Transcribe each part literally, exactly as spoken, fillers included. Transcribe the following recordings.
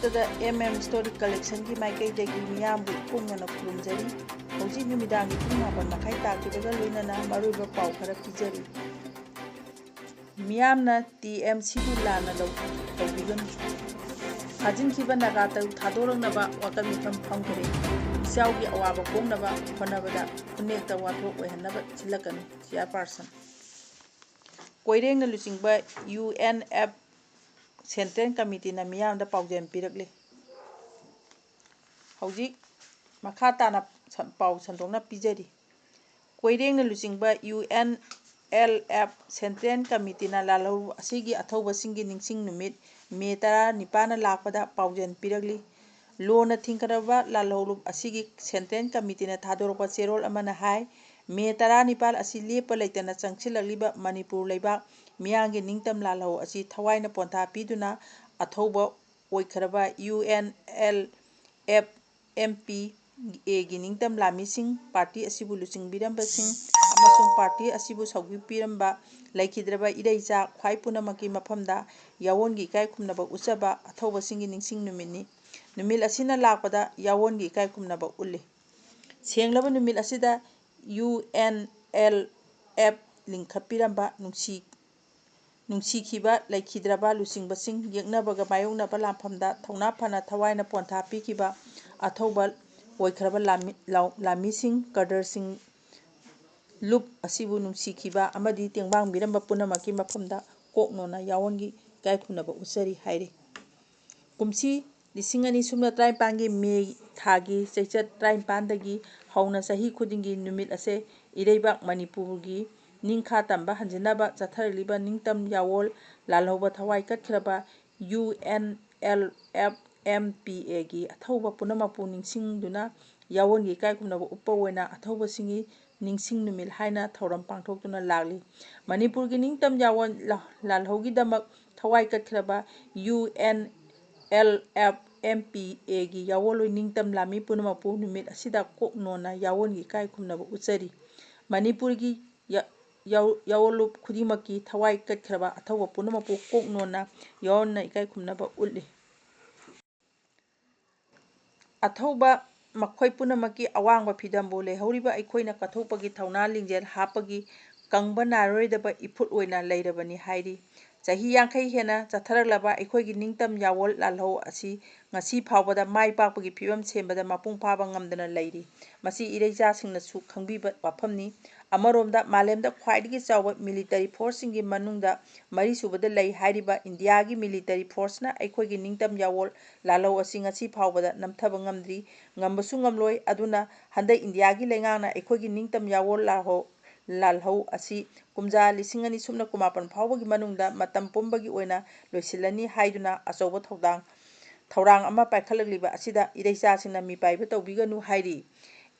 ꯇꯗ M M Story Collectionꯒꯤ ꯃꯥꯏꯀꯩꯗꯒꯤ ꯃꯤꯌꯥꯝꯕꯨ ꯏꯀꯣꯛꯅꯅ ꯈꯨꯔꯨꯝꯖꯔꯤ꯫ ꯍꯧꯖꯤꯛ ꯅꯨꯃꯤꯗꯥꯡꯒꯤ ꯄꯨꯡ ꯃꯥꯄꯟ ꯃꯈꯥꯏ ꯇꯥꯈꯤꯕꯒ ꯂꯣꯏꯅꯅ ꯃꯔꯨꯑꯣꯏꯕ ꯄꯥꯎ ꯈꯔ ꯄꯤꯖꯔꯤ꯫ ꯃꯤꯌꯥꯝꯅ T M Cꯕꯨ ꯂꯥꯟꯅ ꯂꯧ-, ꯇꯧꯕꯤꯒꯅꯨ꯫ ꯐꯥꯖꯤꯟꯈꯤꯕ ꯅꯥꯒꯥ ꯇꯔꯨꯛ ꯊꯥꯗꯣꯔꯛꯅꯕ ꯋꯥꯀꯠ ꯃꯤꯐꯝ ꯐꯝꯈ꯭ꯔꯦ꯫ ꯏꯆꯥꯎꯒꯤ ꯑꯋꯥꯕ ꯀꯣꯛꯅꯕ ꯍꯣꯠꯅꯕꯗ ꯈꯨꯟꯅꯦꯛꯇ ꯋꯥꯊꯣꯛ ꯑꯣꯏꯍꯟꯅꯕ ꯁꯤꯜꯂꯛꯀꯅꯤ꯫ Chairperson꯫ ꯀꯣꯏꯔꯦꯡꯅ ꯂꯨꯆꯤꯡꯕ U N F Central Committeeꯅ ꯃꯤꯌꯥꯝꯗ ꯄꯥꯎꯖꯦꯜ ꯄꯤꯔꯛꯂꯤ꯫ ꯍꯧꯖꯤꯛ ꯃꯈꯥ ꯇꯥꯅ ꯁ-, ꯄꯥꯎ ꯁꯟꯗꯣꯛꯅ ꯄꯤꯖꯔꯤ꯫ ꯀꯣꯏꯔꯦꯡꯅ ꯂꯨꯆꯤꯡꯕ U N L F Central Committeeꯅ ꯂꯥꯜꯍꯧ ꯑꯁꯤꯒꯤ ꯑꯊꯧꯕꯁꯤꯡꯒꯤ ꯅꯤꯡꯁꯤꯡ ꯅꯨꯃꯤꯠ ꯃꯦ ꯇꯔꯥꯅꯤꯄꯥꯟꯅ ꯂꯥꯛꯄꯗ ꯄꯥꯎꯖꯦꯜ ꯄꯤꯔꯛꯂꯤ꯫ ꯂꯣꯟꯅ ꯊꯤꯡꯒꯗꯕ ꯂꯥꯜꯍꯧꯂꯨꯞ ꯑꯁꯤꯒꯤ Central Committeeꯅ ꯊꯥꯗꯣꯔꯛꯄ ꯆꯦꯔꯣꯜ ꯑꯃꯅ ꯍꯥꯏ, ꯃꯦ ꯇꯔꯥꯅꯤꯄꯥꯜ ꯑꯁꯤ ꯂꯦꯞꯄ ꯂꯩꯇꯅ ꯆꯪꯁꯤꯜꯂꯛꯂꯤꯕ ꯃꯅꯤꯄꯨꯔ ꯂꯩꯕꯥꯛ ꯃꯤꯌꯥꯝꯒꯤ ꯅꯤꯡꯇꯝ ꯂꯥꯜꯍꯧ ꯑꯁꯤ ꯊꯋꯥꯏꯅ ꯄꯣꯟꯊꯥ ꯄꯤꯗꯨꯅ ꯑꯊꯧꯕ ꯑꯣꯏꯈ꯭ꯔꯕ U N L F M P A ꯒꯤ ꯅꯤꯡꯇꯝ ꯂꯥꯟꯃꯤꯁꯤꯡ, party ꯑꯁꯤꯕꯨ ꯂꯨꯆꯤꯡꯕꯤꯔꯝꯕꯁꯤꯡ ꯑꯃꯁꯨꯡ party ꯑꯁꯤꯕꯨ ꯁꯧꯒꯠꯄꯤꯔꯝꯕ ꯂꯩꯈꯤꯗ꯭ꯔꯕ ꯏꯔꯩꯆꯥ ꯈ꯭ꯋꯥꯏ ꯄꯨꯝꯅꯃꯛꯀꯤ ꯃꯐꯝꯗ ꯌꯥꯑꯣꯟꯒꯤ ꯏꯀꯥꯏ ꯈꯨꯝꯅꯕ ꯎꯠꯆꯕ ꯑꯊꯧꯕꯁꯤꯡꯒꯤ ꯅꯤꯡꯁꯤꯡ ꯅꯨꯃꯤꯠꯅꯤ꯫ ꯅꯨꯃꯤꯠ ꯑꯁꯤꯅ ꯂꯥꯛꯄꯗ ꯌꯥꯑꯣꯟꯒꯤ ꯏꯀꯥꯏ ꯈꯨꯝꯅꯕ ꯎꯠꯂꯤ꯫ ꯁꯦꯡꯂꯕ ꯅꯨꯃꯤꯠ ꯑꯁꯤꯗ U N L F ꯂꯤꯡꯈꯠꯄꯤꯔꯝꯕ ꯅꯨꯡꯁꯤ ꯅꯨꯡꯁꯤꯈꯤꯕ ꯂꯩꯈꯤꯗ꯭ꯔꯕ ꯂꯨꯆꯤꯡꯕꯁꯤꯡ ꯌꯦꯛꯅꯕꯒ ꯃꯥꯌꯣꯛꯅꯕ ꯂꯥꯟꯐꯝꯗ ꯊꯧꯅꯥ ꯐꯅ ꯊꯋꯥꯏꯅ ꯄꯣꯟꯊꯥ ꯄꯤꯈꯤꯕ ꯑꯊꯧꯕ ꯑꯣꯏꯈ꯭ꯔꯕ ꯂꯥꯟꯃꯤ-, ꯂꯥꯎ-, ꯂꯥꯟꯃꯤꯁꯤꯡ, ꯀꯗꯔꯁꯤꯡ, ꯂꯨꯞ ꯑꯁꯤꯕꯨ ꯅꯨꯡꯁꯤꯈꯤꯕ ꯑꯃꯗꯤ ꯇꯦꯡꯕꯥꯡꯕꯤꯔꯝꯕ ꯄꯨꯝꯅꯃꯛꯀꯤ ꯃꯐꯝꯗ ꯀꯣꯛ ꯅꯣꯟꯅ ꯌꯥꯑꯣꯟꯒꯤ ꯏꯀꯥꯏ ꯈꯨꯝꯅꯕ ꯎꯠꯆꯔꯤ ꯍꯥꯏꯔꯤ꯫ ꯀꯨꯝꯁꯤ ꯂꯤꯁꯤꯡ ꯑꯅꯤ ꯁꯨꯞꯅ ꯇꯔꯥꯅꯤꯄꯥꯟꯒꯤ ꯃꯦ ꯊꯥꯒꯤ ꯆꯩꯆꯠ ꯇꯔꯥꯅꯤꯄꯥꯟꯗꯒꯤ ꯍꯧꯅ ꯆꯍꯤ ꯈꯨꯗꯤꯡꯒꯤ ꯅꯨꯃꯤꯠ ꯑꯁꯦ ꯏꯔꯩꯕꯥꯛ ꯃꯅꯤꯄꯨꯔꯒꯤ ꯅꯤꯡꯈꯥ ꯇꯝꯕ ꯍꯟꯖꯤꯟꯅꯕ ꯆꯠꯊꯔꯛꯂꯤꯕ ꯅꯤꯡꯇꯝ ꯌꯥꯑꯣꯜ ꯂꯥꯜꯍꯧꯕ ꯊꯋꯥꯏ ꯀꯠꯈ꯭ꯔꯕ U N L F M P A ꯒꯤ ꯑꯊꯧꯕ ꯄꯨꯝꯅꯃꯛꯄꯨ ꯅꯤꯡꯁꯤꯡꯗꯨꯅ ꯌꯥꯑꯣꯟꯒꯤ ꯏꯀꯥꯏ ꯈꯨꯝꯅꯕ ꯎꯠꯄ ꯑꯣꯏꯅ ꯑꯊꯧꯕꯁꯤꯡꯒꯤ ꯅꯤꯡꯁꯤꯡ ꯅꯨꯃꯤꯠ ꯍꯥꯏꯅ ꯊꯧꯔꯝ ꯄꯥꯡꯊꯣꯛꯇꯨꯅ ꯂꯥꯛꯂꯤ꯫ ꯃꯅꯤꯄꯨꯔꯒꯤ ꯅꯤꯡꯇꯝ ꯌꯥꯑꯣꯟ ꯂꯥ-, ꯂꯥꯜꯍꯧꯒꯤꯗꯃꯛ ꯊꯋꯥꯏ ꯀꯠꯈ꯭ꯔꯕ U N L F M P A ꯒꯤ ꯌꯥꯑꯣꯟꯂꯣꯏ ꯅꯤꯡꯇꯝ ꯂꯥꯟꯃꯤ ꯄꯨꯝꯅꯃꯛꯄꯨ ꯅꯨꯃꯤꯠ ꯑꯁꯤꯗ ꯀꯣꯛ ꯅꯣꯟꯅ ꯌꯥꯑꯣꯟꯒꯤ ꯏꯀꯥꯏ ꯈꯨꯝꯅꯕ ꯎꯠꯆꯔꯤ꯫ ꯃꯅꯤꯄꯨꯔꯒꯤ ꯌꯥ-, ꯌꯥꯑꯣ-, ꯌꯥꯑꯣꯟꯂꯨꯞ ꯈꯨꯗꯤꯡꯃꯛꯀꯤ ꯊꯋꯥꯏ ꯀꯠꯈ꯭ꯔꯕ ꯑꯊꯧꯕ ꯄꯨꯝꯅꯃꯛꯄꯨ ꯀꯣꯛ ꯅꯣꯟꯅ ꯌꯥꯑꯣꯟꯅ ꯏꯀꯥꯏ ꯈꯨꯝꯅꯕ ꯎꯠꯂꯤ꯫ ꯑꯊꯧꯕ ꯃꯈꯣꯏ ꯄꯨꯝꯅꯃꯛꯀꯤ ꯑꯋꯥꯡꯕ ꯐꯤꯗꯝꯕꯨ ꯂꯩꯍꯧꯔꯤꯕ ꯑꯩꯈꯣꯏꯅ ꯀꯠꯊꯣꯛꯄꯒꯤ ꯊꯧꯅꯥ ꯂꯤꯡꯖꯦꯜ ꯍꯥꯞꯄꯒꯤ ꯀꯪꯕ ꯅꯥꯏꯔꯣꯏꯗꯕ ꯏꯐꯨꯠ ꯑꯣꯏꯅ ꯂꯩꯔꯕꯅꯤ ꯍꯥꯏꯔꯤ꯫ ꯆꯍꯤ ꯌꯥꯡꯈꯩ ꯍꯦꯟꯅ ꯆꯠꯊꯔꯛꯂꯕ ꯑꯩꯈꯣꯏꯒꯤ ꯅꯤꯡꯇꯝ ꯌꯥꯋꯣꯜ ꯂꯥꯜꯍꯧ ꯑꯁꯤ ꯉꯁꯤ ꯐꯥꯎꯕꯗ ꯃꯥꯏ ꯄꯥꯛꯄꯒꯤ ꯐꯤꯕꯝ ꯁꯦꯝꯕꯗ ꯃꯄꯨꯡ ꯐꯥꯕ ꯉꯝꯗꯅ ꯂꯩꯔꯤ꯫ ꯃꯁꯤ ꯏꯔꯩꯆꯥꯁꯤꯡꯅꯁꯨ ꯈꯪꯕꯤꯕ ꯋꯥꯐꯝꯅꯤ꯫ ꯑꯃꯔꯣꯝꯗ ꯃꯥꯂꯦꯝꯗ ꯈ꯭ꯋꯥꯏꯗꯒꯤ ꯆꯥꯎꯕ ꯃꯤꯂꯤꯇꯔꯤ ꯐꯣꯔꯁꯁꯤꯡꯒꯤ ꯃꯅꯨꯡꯗ ꯃꯔꯤꯁꯨꯕꯗ ꯂꯩ ꯍꯥꯏꯔꯤꯕ ꯏꯟꯗꯤꯌꯥꯒꯤ ꯃꯤꯂꯤꯇꯔꯤ ꯐꯣꯔꯁꯅ ꯑꯩꯈꯣꯏꯒꯤ ꯅꯤꯡꯇꯝ ꯌꯥꯋꯣꯜ ꯂꯥꯜꯍꯧ ꯑꯁꯤ ꯉꯁꯤ ꯐꯥꯎꯕꯗ ꯅꯝꯊꯕ ꯉꯝꯗ꯭ꯔꯤ, ꯉꯝꯕꯁꯨ ꯉꯝꯂꯣꯏ꯫ ꯑꯗꯨꯅ ꯍꯟꯗꯛ ꯏꯟꯗꯤꯌꯥꯒꯤ ꯂꯩꯉꯥꯛꯅ ꯑꯩꯈꯣꯏꯒꯤ ꯅꯤꯡꯇꯝ ꯌꯥꯋꯣꯜ ꯂꯥꯜꯍꯧ, ꯂꯥꯜꯍꯧ ꯑꯁꯤ ꯀꯨꯝꯖꯥ ꯂꯤꯁꯤꯡ ꯑꯅꯤ ꯁꯨꯞꯅ ꯀꯨꯟꯃꯥꯄꯟ ꯐꯥꯎꯕꯒꯤ ꯃꯅꯨꯡꯗ ꯃꯇꯝ ꯄꯨꯝꯕꯒꯤ ꯑꯣꯏꯅ ꯂꯣꯏꯁꯤꯜꯂꯅꯤ ꯍꯥꯏꯗꯨꯅ ꯑꯆꯧꯕ ꯊꯧꯗꯥꯡ, ꯊꯧꯔꯥꯡ ꯑꯃ ꯄꯥꯏꯈꯠꯂꯛꯂꯤꯕ ꯑꯁꯤꯗ ꯏꯔꯩꯆꯥꯁꯤꯡꯅ ꯃꯤꯄꯥꯏꯕ ꯇꯧꯕꯤꯒꯅꯨ ꯍꯥꯏꯔꯤ꯫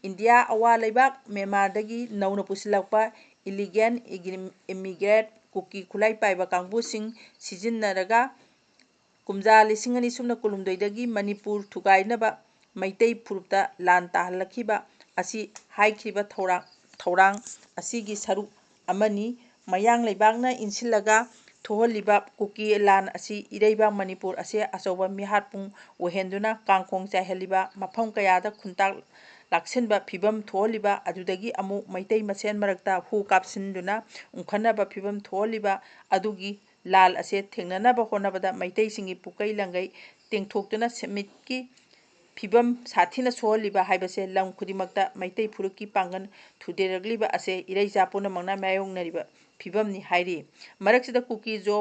ꯏꯟꯗꯤꯌꯥ ꯑꯋꯥ ꯂꯩꯕꯥꯛ ꯃ꯭ꯌꯥꯟꯃꯥꯔꯗꯒꯤ ꯅꯧꯅ ꯄꯨꯁꯤꯜꯂꯛꯄ ꯏꯂꯤꯒꯦꯜ ꯏꯃꯤꯒ꯭ꯔꯦꯠ ꯀꯨꯀꯤ ꯈꯨꯠꯂꯥꯏ ꯄꯥꯏꯕ ꯀꯥꯡꯕꯨꯁꯤꯡ ꯁꯤꯖꯤꯟꯅꯔꯒ ꯀꯨꯝꯖꯥ ꯂꯤꯁꯤꯡ ꯑꯅꯤ ꯁꯨꯞꯅ ꯀꯨꯟꯍꯨꯝꯗꯣꯏꯗꯒꯤ ꯃꯅꯤꯄꯨꯔ ꯊꯨꯒꯥꯏꯅꯕ ꯃꯩꯇꯩ ꯐꯨꯔꯨꯞꯇ ꯂꯥꯟ ꯇꯥꯍꯜꯂꯛꯈꯤꯕ ꯑꯁꯤ ꯍꯥꯏꯈꯤꯕ ꯊꯧꯔꯥꯡ, ꯊꯧꯔꯥꯡ ꯑꯁꯤꯒꯤ ꯁꯔꯨꯛ ꯑꯃꯅꯤ꯫ ꯃꯌꯥꯡ ꯂꯩꯕꯥꯛꯅ ꯏꯟꯁꯤꯜꯂꯒ ꯊꯣꯛꯍꯜꯂꯤꯕ ꯀꯨꯀꯤ ꯂꯥꯟ ꯑꯁꯤ ꯏꯔꯩꯕꯥꯛ ꯃꯅꯤꯄꯨꯔ ꯑꯁꯦ ꯑꯆꯧꯕ ꯃꯤꯍꯥꯠꯄꯨꯡ ꯑꯣꯏꯍꯟꯗꯨꯅ ꯀꯥꯡꯈꯣꯡ ꯆꯥꯏꯍꯜꯂꯤꯕ, ꯃꯐꯝ ꯀꯌꯥꯗ ꯈꯨꯟꯇꯥꯛ ꯂꯥꯛꯁꯤꯟꯕ ꯐꯤꯕꯝ ꯊꯣꯛꯍꯜꯂꯤꯕ, ꯑꯗꯨꯗꯒꯤ ꯑꯃꯨꯛ ꯃꯩꯇꯩ ꯃꯁꯦꯟ ꯃꯔꯛꯇ ꯍꯨ ꯀꯥꯞꯁꯤꯟꯗꯨꯅ ꯎꯪꯈꯠꯅꯕ ꯐꯤꯕꯝ ꯊꯣꯛꯍꯜꯂꯤꯕ ꯑꯗꯨꯒꯤ ꯂꯥꯜ ꯑꯁꯦ ꯊꯦꯡꯅꯅꯕ ꯍꯣꯠꯅꯕꯗ ꯃꯩꯇꯩꯁꯤꯡꯒꯤ ꯄꯨꯀꯩ ꯂꯪꯒꯩ ꯇꯦꯡꯊꯣꯛꯇꯨꯅ ꯁꯦꯟꯃꯤꯠꯀꯤ ꯐꯤꯕꯝ ꯁꯥꯊꯤꯅ ꯁꯣꯛꯍꯜꯂꯤꯕ ꯍꯥꯏꯕꯁꯦ ꯂꯝ ꯈꯨꯗꯤꯡꯃꯛꯇ ꯃꯩꯇꯩ ꯐꯨꯔꯨꯞꯀꯤ ꯄꯥꯡꯒꯜ ꯊꯨꯗꯦꯔꯛꯂꯤꯕ ꯑꯁꯦ ꯏꯔꯩꯆꯥ ꯄꯨꯝꯅꯃꯛꯅ ꯃꯥꯌꯣꯛꯅꯔꯤꯕ ꯐꯤꯕꯝꯅꯤ ꯍꯥꯏꯔꯤ꯫ ꯃꯔꯛꯁꯤꯗ ꯀꯨꯀꯤ ꯖꯣ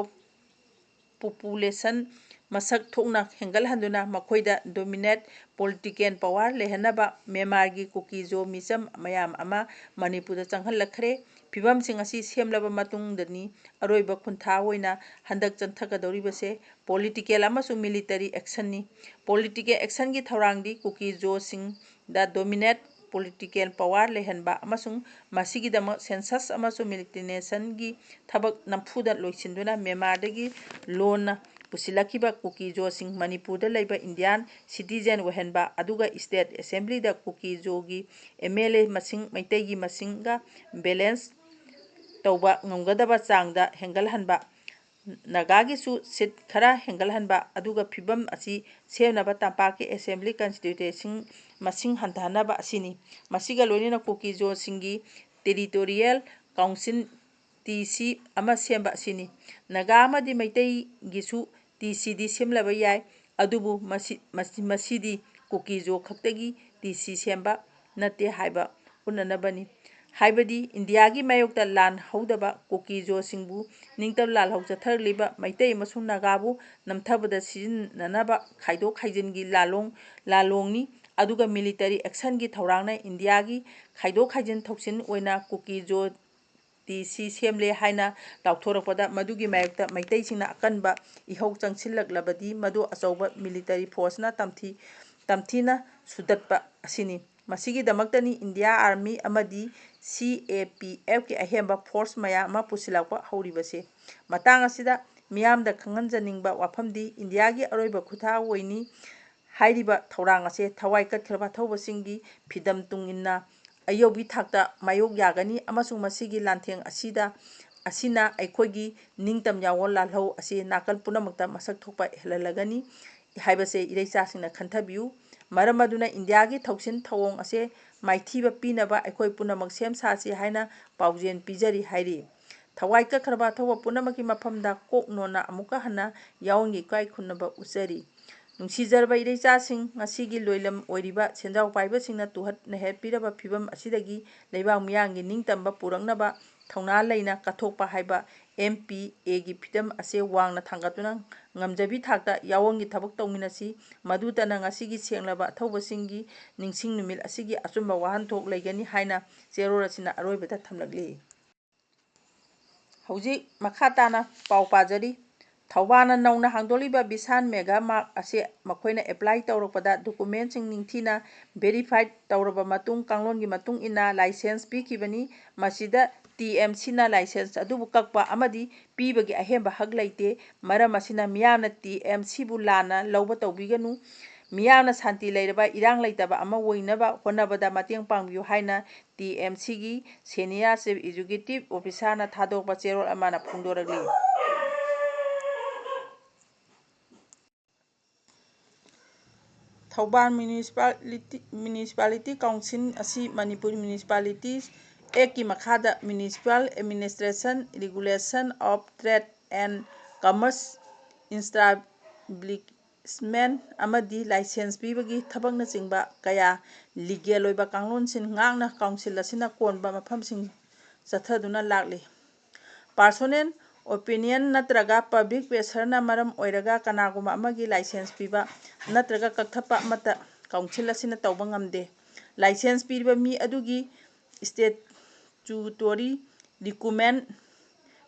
ꯄꯣꯄꯨꯂꯦꯁꯟ ꯃꯁꯛ ꯊꯣꯛꯅ ꯍꯦꯟꯒꯠꯍꯟꯗꯨꯅ ꯃꯈꯣꯏꯗ ꯗꯣꯃꯤꯅꯦꯠ ꯄꯣꯂꯤꯇꯤꯀꯦꯜ ꯄꯋꯥꯔ ꯂꯩꯍꯟꯅꯕ ꯃ꯭ꯌꯥꯟꯃꯥꯔꯒꯤ ꯀꯨꯀꯤ ꯖꯣ ꯃꯤꯆꯝ ꯃꯌꯥꯝ ꯑꯃ ꯃꯅꯤꯄꯨꯔꯗ ꯆꯪꯍꯜꯂꯛꯈ꯭ꯔꯦ꯫ ꯐꯤꯕꯝꯁꯤꯡ ꯑꯁꯤ ꯁꯦꯝꯂꯕ ꯃꯇꯨꯡꯗꯅꯤ ꯑꯔꯣꯏꯕ ꯈꯣꯡꯊꯥꯡ ꯑꯣꯏꯅ ꯍꯟꯗꯛ ꯆꯠꯊꯒꯗꯧꯔꯤꯕꯁꯦ ꯄꯣꯂꯤꯇꯤꯀꯦꯜ ꯑꯃꯁꯨꯡ ꯃꯤꯂꯤꯇꯔꯤ ꯑꯦꯛꯁꯟꯅꯤ꯫ ꯄꯣꯂꯤꯇꯤꯀꯦꯜ ꯑꯦꯛꯁꯟꯒꯤ ꯊꯧꯔꯥꯡꯗꯤ ꯀꯨꯀꯤ ꯖꯣꯁꯤꯡꯗ ꯗꯣꯃꯤꯅꯦꯠ ꯄꯣꯂꯤꯇꯤꯀꯦꯜ ꯄꯋꯥꯔ ꯂꯩꯍꯟꯕ ꯑꯃꯁꯨꯡ ꯃꯁꯤꯒꯤꯗꯃꯛ ꯁꯦꯟꯁꯁ ꯑꯃꯁꯨꯡ ꯃꯤꯂꯤꯇꯤꯅꯦꯁꯟꯒꯤ ꯊꯕꯛ ꯅꯝꯐꯨꯗ ꯂꯣꯏꯁꯤꯟꯗꯨꯅ ꯃ꯭ꯌꯥꯟꯃꯥꯔꯗꯒꯤ ꯂꯣꯟꯅ ꯄꯨꯁꯤꯜꯂꯛꯈꯤꯕ ꯀꯨꯀꯤ ꯖꯣꯁꯤꯡ ꯃꯅꯤꯄꯨꯔꯗ ꯂꯩꯕ ꯏꯟꯗꯤꯌꯥꯟ ꯁꯤꯇꯤꯖꯦꯟ ꯑꯣꯏꯍꯟꯕ, ꯑꯗꯨꯒ ꯁ꯭ꯇꯦꯠ ꯑꯦꯁꯦꯝꯕ꯭ꯂꯤꯗ ꯀꯨꯀꯤ ꯖꯣꯒꯤ ꯑꯦꯝ ꯑꯦꯜ ꯑꯦ ꯃꯁꯤꯡ ꯃꯩꯇꯩꯒꯤ ꯃꯁꯤꯡꯒ ꯕꯦꯂꯦꯟꯁ ꯇꯧꯕ ꯉꯝꯒꯗꯕ ꯆꯥꯡꯗ ꯍꯦꯟꯒꯠꯍꯟꯕ, ꯅꯥꯒꯥꯒꯤꯁꯨ ꯁꯤꯠ ꯈꯔ ꯍꯦꯟꯒꯠꯍꯟꯕ, ꯑꯗꯨꯒ ꯐꯤꯕꯝ ꯑꯁꯤ ꯁꯦꯝꯅꯕ ꯇꯝꯄꯥꯛꯀꯤ ꯑꯦꯁꯦꯝꯕ꯭ꯂꯤ ꯀꯟꯁꯇꯤꯇ꯭ꯌꯨꯁꯟ ꯃꯁꯤꯡ ꯍꯟꯊꯍꯟꯅꯕ ꯑꯁꯤꯅꯤ꯫ ꯃꯁꯤꯒ ꯂꯣꯏꯅꯅ ꯀꯨꯀꯤꯖꯣꯁꯤꯡꯒꯤ ꯇꯦꯔꯤꯇꯣꯔꯤꯌꯦꯜ ꯀꯥꯎꯟꯁꯤꯜ, ꯇꯤ ꯁꯤ, ꯑꯃ ꯁꯦꯝꯕ ꯑꯁꯤꯅꯤ꯫ ꯅꯥꯒꯥ ꯑꯃꯗꯤ ꯃꯩꯇꯩꯒꯤꯁꯨ ꯇꯤ ꯁꯤꯗꯤ ꯁꯦꯝꯂꯕ ꯌꯥꯏ, ꯑꯗꯨꯕꯨ ꯃꯁꯤ-, ꯃꯁꯤ-, ꯃꯁꯤꯗꯤ ꯀꯨꯀꯤꯖꯣ ꯈꯛꯇꯒꯤ ꯇꯤ ꯁꯤ ꯁꯦꯝꯕ ꯅꯠꯇꯦ ꯍꯥꯏꯕ ꯎꯠꯅꯅꯕꯅꯤ꯫ ꯍꯥꯏꯕꯗꯤ ꯏꯟꯗꯤꯌꯥꯒꯤ ꯃꯥꯌꯣꯛꯇ ꯂꯥꯟ ꯍꯧꯗꯕ ꯀꯨꯀꯤꯖꯣꯁꯤꯡꯕꯨ ꯅꯤꯡꯇꯝ ꯂꯥꯜꯍꯧ ꯆꯠꯊꯔꯛꯂꯤꯕ ꯃꯩꯇꯩ ꯑꯃꯁꯨꯡ ꯅꯥꯒꯥꯕꯨ ꯅꯝꯊꯕꯗ ꯁꯤꯖꯤꯟꯅꯅꯕ ꯈꯥꯏꯗꯣꯛ ꯈꯥꯏꯖꯤꯟꯒꯤ ꯂꯥꯂꯣꯡ-, ꯂꯥꯂꯣꯡꯅꯤ꯫ ꯑꯗꯨꯒ ꯃꯤꯂꯤꯇꯔꯤ ꯑꯦꯛꯁꯟꯒꯤ ꯊꯧꯔꯥꯡꯅ ꯏꯟꯗꯤꯌꯥꯒꯤ ꯈꯥꯏꯗꯣꯛ ꯈꯥꯏꯖꯤꯟ ꯊꯧꯁꯤꯜ ꯑꯣꯏꯅ ꯀꯨꯀꯤꯖꯣ ꯇꯤ ꯁꯤ ꯁꯦꯝꯂꯦ ꯍꯥꯏꯅ ꯂꯥꯎꯊꯣꯔꯛꯄꯗ, ꯃꯗꯨꯒꯤ ꯃꯥꯌꯣꯛꯇ ꯃꯩꯇꯩꯁꯤꯡꯅ ꯑꯀꯟꯕ ꯏꯍꯧ ꯆꯪꯁꯤꯜꯂꯛꯂꯕꯗꯤ, ꯃꯗꯨ ꯑꯆꯧꯕ ꯃꯤꯂꯤꯇꯔꯤ ꯐꯣꯔꯁꯅ ꯇꯝꯊꯤ-, ꯇꯝꯊꯤꯅ ꯁꯨꯗꯠꯄ ꯑꯁꯤꯅꯤ꯫ ꯃꯁꯤꯒꯤꯗꯃꯛꯇꯅꯤ ꯏꯟꯗꯤꯌꯥ ꯑꯥꯔꯃꯤ ꯑꯃꯗꯤ ꯁꯤ ꯑꯦ ꯄꯤ ꯑꯦꯐꯀꯤ ꯑꯍꯦꯟꯕ ꯐꯣꯔꯁ ꯃꯌꯥꯝ ꯑꯃ ꯄꯨꯁꯤꯜꯂꯛꯄ ꯍꯧꯔꯤꯕꯁꯦ꯫ ꯃꯇꯥꯡ ꯑꯁꯤꯗ ꯃꯤꯌꯥꯝꯗ ꯈꯪꯍꯟꯖꯅꯤꯡꯕ ꯋꯥꯐꯝꯗꯤ, ꯏꯟꯗꯤꯌꯥꯒꯤ ꯑꯔꯣꯏꯕ ꯈꯨꯠꯊꯥꯡ ꯑꯣꯏꯅꯤ ꯍꯥꯏꯔꯤꯕ ꯊꯧꯔꯥꯡ ꯑꯁꯦ ꯊꯋꯥꯏ ꯀꯠꯈ꯭ꯔꯕ ꯑꯊꯧꯕꯁꯤꯡꯒꯤ ꯐꯤꯗꯝ ꯇꯨꯡ ꯏꯟꯅ ꯑꯌꯧꯕꯤ ꯊꯥꯛꯇ ꯃꯥꯌꯣꯛ ꯌꯥꯒꯅꯤ ꯑꯃꯁꯨꯡ ꯃꯁꯤꯒꯤ ꯂꯥꯟꯊꯦꯡ ꯑꯁꯤꯗ, ꯑꯁꯤꯅ ꯑꯩꯈꯣꯏꯒꯤ ꯅꯤꯡꯇꯝ ꯌꯥꯑꯣꯜ ꯂꯥꯜꯍꯧ ꯑꯁꯤ ꯅꯥꯀꯜ ꯄꯨꯝꯅꯃꯛꯇ ꯃꯁꯛ ꯊꯣꯛꯄ ꯍꯦꯜꯍꯜꯂꯒꯅꯤ ꯍꯥꯏꯕꯁꯦ ꯏꯔꯩꯆꯥꯁꯤꯡꯅ ꯈꯟꯊꯕꯤꯌꯨ꯫ ꯃꯔꯝ ꯑꯗꯨꯅ ꯏꯟꯗꯤꯌꯥꯒꯤ ꯊꯧꯁꯤꯟ ꯊꯧꯑꯣꯡ ꯑꯁꯦ ꯃꯥꯏꯊꯤꯕ ꯄꯤꯅꯕ ꯑꯩꯈꯣꯏ ꯄꯨꯝꯅꯃꯛ ꯁꯦꯝ ꯁꯥꯁꯤ ꯍꯥꯏꯅ ꯄꯥꯎꯖꯦꯜ ꯄꯤꯖꯔꯤ ꯍꯥꯏꯔꯤ꯫ ꯊꯋꯥꯏ ꯀꯠꯈ꯭ꯔꯕ ꯑꯊꯧꯕ ꯄꯨꯝꯅꯃꯛꯀꯤ ꯃꯐꯝꯗ ꯀꯣꯛ ꯅꯣꯟꯅ ꯑꯃꯨꯛꯀ ꯍꯟꯅ ꯌꯥꯑꯣꯟꯒꯤ ꯏꯀꯥꯏ ꯈꯨꯝꯅꯕ ꯎꯠꯆꯔꯤ꯫ ꯅꯨꯡꯁꯤꯖꯔꯕ ꯏꯔꯩꯆꯥꯁꯤꯡ, ꯉꯁꯤꯒꯤ ꯂꯣꯏꯂꯝ ꯑꯣꯏꯔꯤꯕ ꯁꯦꯟꯖꯥꯎ ꯄꯥꯏꯕꯁꯤꯡꯅ ꯇꯨꯍꯠ ꯅꯩꯍꯠꯄꯤꯔꯕ ꯐꯤꯕꯝ ꯑꯁꯤꯗꯒꯤ ꯂꯩꯕꯥꯛ ꯃꯤꯌꯥꯝꯒꯤ ꯅꯤꯡꯇꯝꯕ ꯄꯨꯔꯛꯅꯕ ꯊꯧꯅꯥ ꯂꯩꯅ ꯀꯠꯊꯣꯛꯄ ꯍꯥꯏꯕ ꯑꯦꯝ ꯄꯤ ꯑꯦꯒꯤ ꯐꯤꯗꯝ ꯑꯁꯦ ꯋꯥꯡꯅ ꯊꯥꯡꯒꯠꯇꯨꯅ ꯉꯝꯖꯕꯤ ꯊꯥꯛꯇ ꯌꯥꯑꯣꯟꯒꯤ ꯊꯕꯛ ꯇꯧꯃꯤꯟꯅꯁꯤ꯫ ꯃꯗꯨꯇꯅ ꯉꯁꯤꯒꯤ ꯁꯦꯡꯂꯕ ꯑꯊꯧꯕꯁꯤꯡꯒꯤ ꯅꯤꯡꯁꯤꯡ ꯅꯨꯃꯤꯠ ꯑꯁꯤꯒꯤ ꯑꯆꯨꯝꯕ ꯋꯥꯍꯟꯊꯣꯛ ꯂꯩꯒꯅꯤ ꯍꯥꯏꯅ ꯆꯦꯔꯣꯜ ꯑꯁꯤꯅ ꯑꯔꯣꯏꯕꯗ ꯊꯝꯂꯛꯂꯤ꯫ ꯍꯧꯖꯤꯛ ꯃꯈꯥ ꯇꯥꯅ ꯄꯥꯎ ꯄꯥꯖꯔꯤ꯫ ꯊꯧꯕꯥꯜꯅ ꯅꯧꯅ ꯍꯥꯡꯗꯣꯛꯂꯤꯕ ꯕꯤꯁꯥꯜ ꯃꯦꯒꯥ ꯃꯥꯔꯠ ꯑꯁꯤ ꯃꯈꯣꯏꯅ ꯑꯦꯄ꯭ꯂꯥꯏ ꯇꯧꯔꯛꯄꯗ ꯗꯣꯀꯨꯃꯦꯟꯁꯤꯡ ꯅꯤꯡꯊꯤꯅ ꯚꯦꯔꯤꯐꯥꯏ ꯇꯧꯔꯕ ꯃꯇꯨꯡ, ꯀꯥꯡꯂꯣꯟꯒꯤ ꯃꯇꯨꯡ ꯏꯟꯅ ꯂꯥꯏꯁꯦꯟꯁ ꯄꯤꯈꯤꯕꯅꯤ꯫ ꯃꯁꯤꯗ ꯇꯤ ꯑꯦꯝ ꯁꯤꯅ ꯂꯥꯏꯁꯦꯟꯁ ꯑꯗꯨꯕꯨ ꯀꯛꯄ ꯑꯃꯗꯤ ꯄꯤꯕꯒꯤ ꯑꯍꯦꯟꯕ ꯍꯛ ꯂꯩꯇꯦ꯫ ꯃꯔꯝ ꯑꯁꯤꯅ ꯃꯤꯌꯥꯝꯅ ꯇꯤ ꯑꯦꯝ ꯁꯤꯕꯨ ꯂꯥꯟꯅ ꯂꯧꯕ ꯇꯧꯕꯤꯒꯅꯨ꯫ ꯃꯤꯌꯥꯝꯅ ꯁꯥꯟꯇꯤ ꯂꯩꯔꯕ, ꯏꯔꯥꯡ ꯂꯩꯇꯕ ꯑꯃ ꯑꯣꯏꯅꯕ ꯍꯣꯠꯅꯕꯗ ꯃꯇꯦꯡ ꯄꯥꯡꯕꯤꯌꯨ ꯍꯥꯏꯅ ꯇꯤ ꯑꯦꯝ ꯁꯤꯒꯤ ꯁꯦꯅꯤꯌꯔ ꯆꯤꯐ ꯑꯦꯛꯖꯤꯀ꯭ꯌꯨꯇꯤꯚ ꯑꯣꯐꯤꯁꯥꯔꯅ ꯊꯥꯗꯣꯛꯄ ꯆꯦꯔꯣꯜ ꯑꯃꯅ ꯐꯣꯡꯗꯣꯔꯛꯂꯤ꯫ ꯊꯧꯕꯥꯜ Municipality Municipality Council ꯑꯁꯤ ꯃꯅꯤꯄꯨꯔ Municipalities Act ꯀꯤ ꯃꯈꯥꯗ Municipal Administration Regulation of Trade and Commerce Establishment ꯑꯃꯗꯤ license ꯄꯤꯕꯒꯤ ꯊꯕꯛꯅꯆꯤꯡꯕ ꯀꯌꯥ legal ꯑꯣꯏꯕ ꯀꯥꯡꯂꯣꯟꯁꯤꯡ ꯉꯥꯛꯅ council ꯑꯁꯤꯅ ꯀꯣꯟꯕ ꯃꯐꯝꯁꯤꯡ ꯆꯠꯊꯗꯨꯅ ꯂꯥꯛꯂꯤ꯫ Personal opinion ꯅꯠꯇ꯭ꯔꯒ public pressure ꯅ ꯃꯔꯝ ꯑꯣꯏꯔꯒ ꯀꯅꯥꯒꯨꯝꯕ ꯑꯃꯒꯤ license ꯄꯤꯕ ꯅꯠꯇ꯭ꯔꯒ ꯀꯛꯊꯠꯄ ꯑꯃꯠꯇ council ꯑꯁꯤꯅ ꯇꯧꯕ ꯉꯝꯗꯦ꯫ License ꯄꯤꯔꯤꯕ ꯃꯤ ꯑꯗꯨꯒꯤ statutory requirement,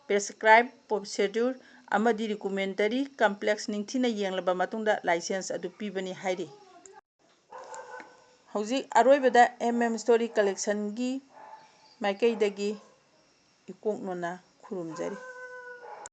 prescribed procedure ꯑꯃꯗꯤ regulatory compliance ꯅꯤꯡꯊꯤꯅ ꯌꯦꯡꯂꯕ ꯃꯇꯨꯡꯗ license ꯑꯗꯨ ꯄꯤꯕꯅꯤ ꯍꯥꯏꯔꯤ꯫ ꯍꯧꯖꯤꯛ ꯑꯔꯣꯏꯕꯗ M M Story Collection ꯒꯤ ꯃꯥꯏꯀꯩꯗꯒꯤ ꯏꯀꯣꯛ ꯅꯣꯟꯅ ꯈꯨꯔꯨꯝꯖꯔꯤ꯫